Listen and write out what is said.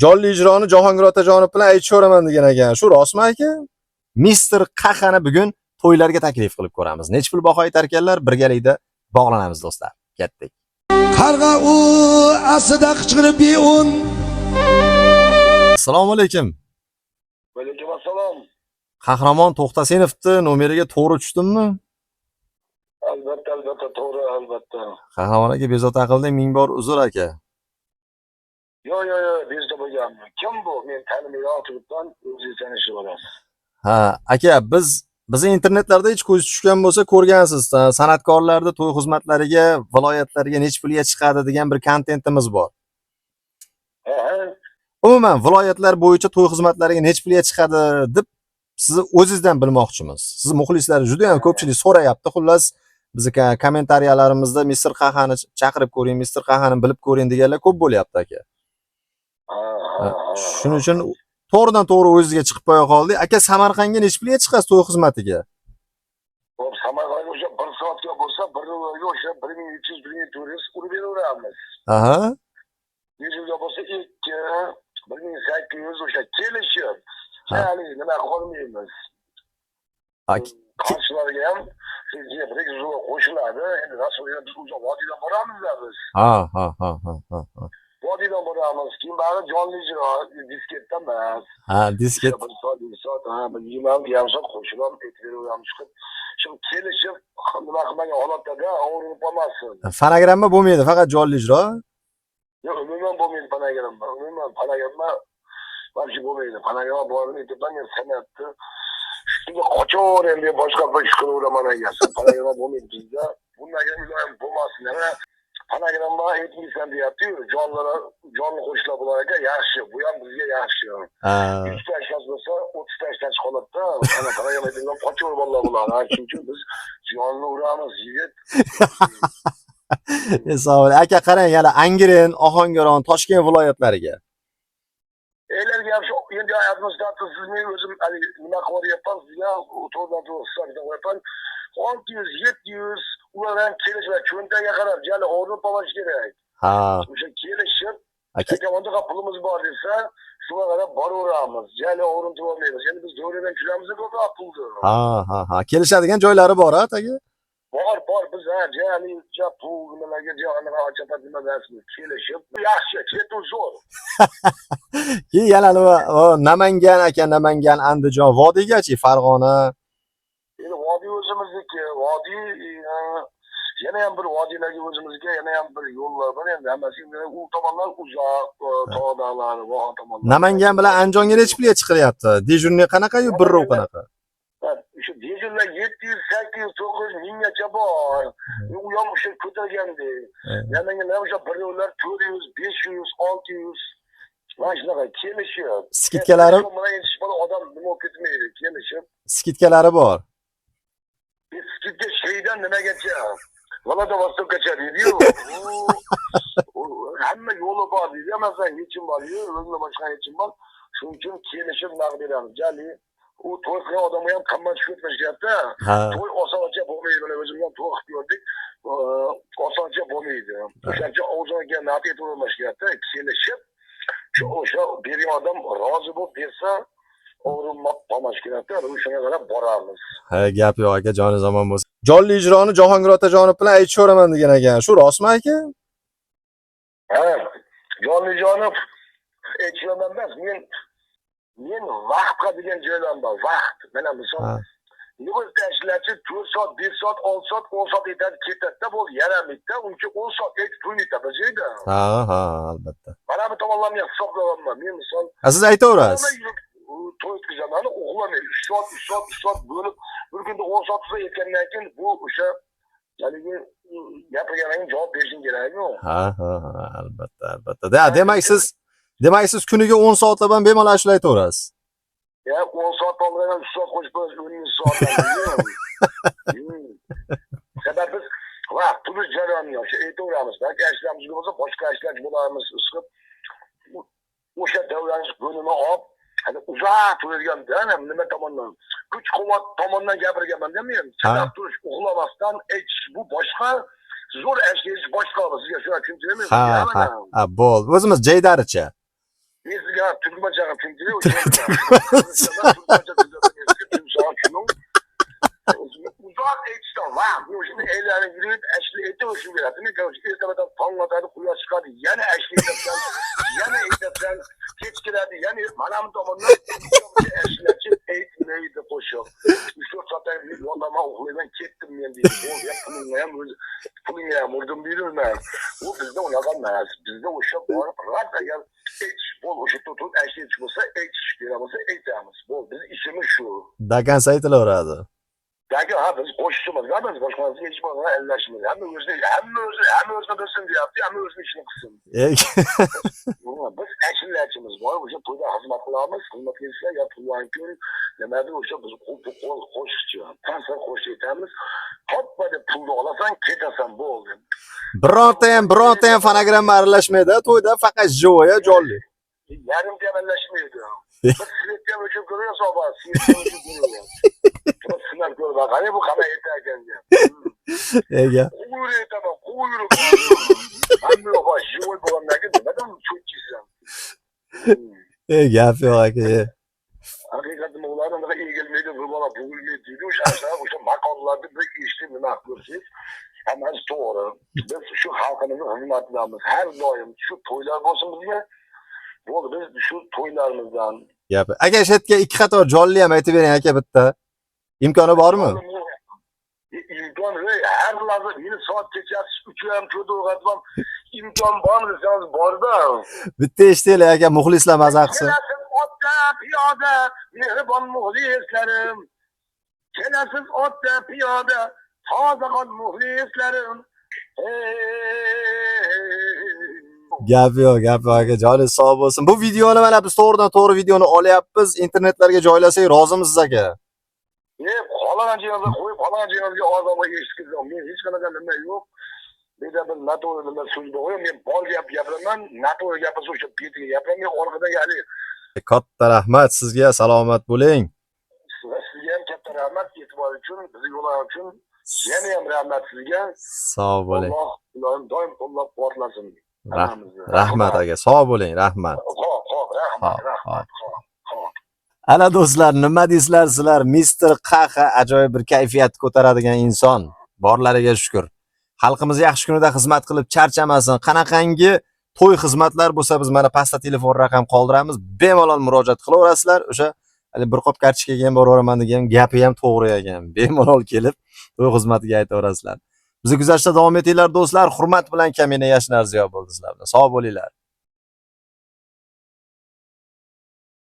Jonli ijroni Jahongir Otajonov bilan aytishaveraman degan ekan. Shu rostmi, aka? Mister Qahani bugun to'ylarga taklif qilib ko'ramiz. Nech pul baho aytarkanlar, birgalikda bog'lanamiz, do'stlar. Ketdik. Qarg'a u asida qichqirib beun. Assalomu alaykum. Alaykum assalom. Qahramon To'xtasinovni nomeriga to'g'ri tushdimmi? Albatta, albatta, to'g'ri, albatta. Qahramon aka, bezovta qildim, ming bor uzr, aka. Yo, yo, yo, bezovta bo'lganmi? Kim bu? Men tanimayman, turibman, o'zingiz tanishib olasiz. Ha, aka, bizni internetlarda hech ko'z tushgan bo'lsa ko'rgansiz. San'atkorlarni to'y xizmatlariga, viloyatlarga nech pulga chiqadi degan bir kontentimiz bor. Ha, ha. Umuman viloyatlar bo'yicha to'y xizmatlariga nech pulga chiqadi deb sizni o'zingizdan bilmoqchimiz. Sizni muxlislar juda ham ko'pchilik so'rayapti. Xullas, bizni kommentariyalarimizda Mister Qahani chaqirib ko'ring, Mister Qahani bilib ko'ring deganlar ko'p bo'lyapti, aka. Ha, ha, ha. Shuning uchun to'g'ridan to'g'ri o'zingizga chiqib qo'ya qoldik. Aka, Samarqandga nech pulga chiqasiz to'y xizmatiga? Xo'p, Samarqandga o'sha bir soatga bo'lsa, bir ga o'sha 1300, 1400 urib beraveramiz. 100 ga bo'lsa 2, 1800 o'sha kelishib. Ya'ni nima qilmaymiz. Qarshilariga ham sizga bir zo'r qo'shiladi. Endi rasulga biz o'sha vodiydan boramiz biz. Ha, ha, ha, ha, ha, ha. Vodiydan boramiz. Keyin bari jonli ijro, disketda emas. Ha, disket. Bir soat, 1 soat, ha, bir 20 yarim soat qo'shilib aytib beraveramiz chiqib. Shu kelishib nima qilmagan holatda og'rinib qolmasin. Fonogramma bo'lmaydi, faqat jonli ijro. Yo'q, umuman bo'lmaydi fonogramma. Umuman fonogramma вообще bo'lmaydi. Fonogramma borini aytyapman, men san'atni shunga qochaveraymi deb boshqa bir ish qilaveraman aka. Fonogramma bo'lmaydi bizda. Bundan iloyim bo'lmasin. Yana fonogramma aytmaysan deyapti-yu, jonlar jonli qo'shiqlar bo'lar ekan, yaxshi. Bu ham bizga yaxshi. 100 ta ishlash bo'lsa, 30 ta ishlash holatda, ana fonogramma aytadigan qochaver bolalar bular. Ha, shuning uchun biz jonni uramiz, yigit. Sog' aka, qarang, yana Angren, Ohangaron, Toshkent viloyatlariga. Elarga ham shu endi administrator siz, men o'zim haligi nima qilib yuboryapman sizga, to'g'ridan to'g'ri hisobga qo'yapman. 600, 700 ular ham kelishib, cho'ntagiga qarab jali o'rinib qolish kerak. O'sha kelishib, Aka, aka, bundaqa pulimiz bor desa, shunga qarab boraveramiz. Jali o'rin turolmaymiz. Endi biz davradan tushamiz ko'proq pulni. Ha, ha, ha. Kelishadigan joylari bor, ha, tagi? Bor, bor, biz ha, jali ja pul nimalarga ja anaqa ochapat nima emasmiz. Kelishib, yaxshi, ketuv zo'r. Keyin yana nima, o, Namangan, aka, Namangan, Andijon, vodiygachi, Farg'ona. Endi vodiy o'zimizniki, vodiy yana ham bir vodiylarga o'zimizga yana ham bir yo'llar bor endi, hammasi endi u tomonlar uzoq, tog' dag'lar, voha tomonlar. Namangan bilan Andijonga necha pulga chiqilyapti? Дежурный qanaqa-yu, birrov qanaqa? Ha, o'sha дежур lar 700, 800, 900, 1000 gacha bor. U ham o'sha ko'targanda. Namanganda o'sha birovlar 400, 500, 600 mana shunaqa kelishib. Скидка lari, Bilan yetishib odam nima bo'lib ketmaydi, kelishib. Скидка lari bor. Скидка sheydan nimagacha? Vladivostokgacha deydiyu. Hamma yo'li bor deydi. Masalan, yechim bor, yo'q, boshqa yechim bor. Shuning uchun kelishib naq beramiz. Jali u to'y qilgan odamga ham qimmat tushib ketmashyapti. To'y osoncha bo'lmaydi. Mana o'zim ham to'y qilib ko'rdik. Osoncha bo'lmaydi. O'shancha og'zini naq aytavermashyapti. Kelishib, shu o'sha bergan odam rozi bo'lib bersa, og'rinmab qolmash kerakda. O'shanga qarab boramiz. Ha, gap yo'q, aka, joningiz omon bo'lsin. Jonli ijroni Jahongir Otajonov bilan aytishaveraman degan ekan. Shu rostmi, aka? Ha, Jonlijonov aytishaman emas, men vaqtga degan joylar bor, vaqt. Mana misol ishlarchi 4 soat, 5 soat, 6 soat, 10 soat aytadi, ketadida, bo'ldi, yaramaydi-da, uncha 10 soat aytib turmaydi bir joyda. Ha, ha, albatta. Mana bu tomonlarni ham hisoblayapman. Men misol Ha, siz aytaverasiz. Uxlamay to'y o'tkazaman, uxlamay 3 soat, 3 soat, 3 soat bo'lib, bir kunda 10 soat tursa aytgandan keyin bu o'sha haligi gapirgandan javob berishing kerakku. Ha, albatta, albatta. Demak siz kuniga 10 soatlab ham bemalol ashula aytaverasiz. Ya 10 soat olgan 3 soat qo'shib qo'yasiz, 10 soat. Sabab biz vaqt turish jarayoni o'sha aytaveramiz. Balki ishlarimiz bo'lsa, boshqa ishlar bo'lamiz, isqib o'sha davranish bo'limini olib, hani uzoq turadigan nima tomondan, kuch quvvat tomondan gapirganman-da men. Chidab turish, uxlamasdan aytish bu boshqa, zo'r ishlash boshqa. Sizga shuni tushuntiryapman. Ha, ha, ha, bo'ldi. O'zimiz jaydaricha. Men sizga Ha, tugmachaga tinchlik o'sha. Uzoq aytishdan vaqt o'shani aylanib yurib, ashula aytib o'sha beradi. Men, короче, ertabadan tong otadi, quyosh chiqadi, yana ashula aytasan, yana aytasan, kech keladi, yana mana bu tomondan ashulachi aytmaydi qo'shiq. 3-4 soatdan keyin yotaman, uxlayman, ketdim men deydi. Bo'ldi, ya pulingga ham o'zi pulingga ham urdim deydi man. U bizda unaqa emas. Bizda o'sha borib rost agar aytish bo'l, o'sha turib ashula aytish bo'lsa, aytish kerak bo'lsa aytamiz. Bo'ldi, bizni ishimiz shu. До конца aytilaveradi. Lekin ha, biz qo'shiqchimiz, ha, biz boshqa narsaga hech bo'lmasa aralashmaymiz. Hamma o'zini, hamma o'zi, hamma o'zini bilsin deyapti, hamma o'zini ishini qilsin. Biz ashulachimiz bor, o'sha to'yda xizmat qilamiz, xizmat qilsa yo tug'ilgan kun nimadir o'sha biz qo'l qo'shiqchi, konsert qo'shiq aytamiz. Hoppa deb pulni olasan, ketasan, bo'ldi. Bironta ham fonogramma aralashmaydi to'yda, faqat живой, jonli. Yarim ham aralashmaydi. Biz свет ham o'chirib ko'ramiz, oba, свет ham o'chirib ko'ramiz. Bir sinab ko'rib, qani bu qanday aytar ekan deb. Ega. Quvur aytaman, quvur. Hamma yo'q, живой bo'lgandan keyin nimadan cho'chiysan? Gap yo'q aka. Haqiqatda ularni unaqa egilmaydi, bir bola bug'ilmaydi deydi. O'sha maqollarni bir eshitib nima ko'rsangiz, hammasi to'g'ri. Biz shu xalqimizni xizmatidamiz. Har doim shu to'ylar bo'lsin bizga. Bo'ldi, biz shu to'ylarimizdan. Gap. Aka, shu yerga ikki qator jonli ham aytib bering aka bitta. Imkoni bormi? Imkon har lahza meni soat kechasi 3 ham to'rtda uyg'otib, imkon bormi desangiz, borda. Bitta eshitaylik aka, muxlislar maza qilsin. Kelasiz otda piyoda, mehribon muxlislarim. Kelasiz otda piyoda, toza qon muxlislarim. Hey. Gap yo'q, gap yo'q aka, joningiz sog' bo'lsin. Bu videoni mana biz to'g'ridan to'g'ri videoni olyapmiz, internetlarga joylasak rozimisiz aka? Xohlagan joyingizga qo'yib, xohlagan joyingizga odamga eshitkizaman. Men hech qanaqa nima yo'q. Bu yerda bir noto'g'ri nima so'z bor. Men bor gap gapiraman, noto'g'ri gapirsa o'sha betiga gapiraman. Men orqadan hali Katta rahmat sizga, salomat bo'ling. Sizga ham katta rahmat e'tibor uchun, bizni yo'llar uchun yana ham rahmat sizga. Sog' bo'ling. Alloh ilohim doim qo'llab-quvvatlasin hammamizni. Rahmat aka, sog' bo'ling, rahmat. Xo'p, xo'p, rahmat, Xo'p, rahmat. Xo'p, xo'p. Ana do'stlar, nima deysizlar sizlar? Mister Qaxa ajoyib bir kayfiyat ko'taradigan inson. Borlariga shukr. Xalqimiz yaxshi kunida xizmat qilib charchamasin. Qanaqangi to'y xizmatlar bo'lsa, biz mana pastda telefon raqam qoldiramiz. Bemalol murojaat qilaverasizlar. O'sha hali bir qop kartochkaga ham boraveraman degan gapi ham to'g'ri ekan. Bemalol kelib to'y xizmatiga aytaverasizlar. Bizni kuzatishda davom etinglar do'stlar. Hurmat bilan Kamina Yashnar Ziyo bo'ldi sizlar bilan. Sog' bo'linglar.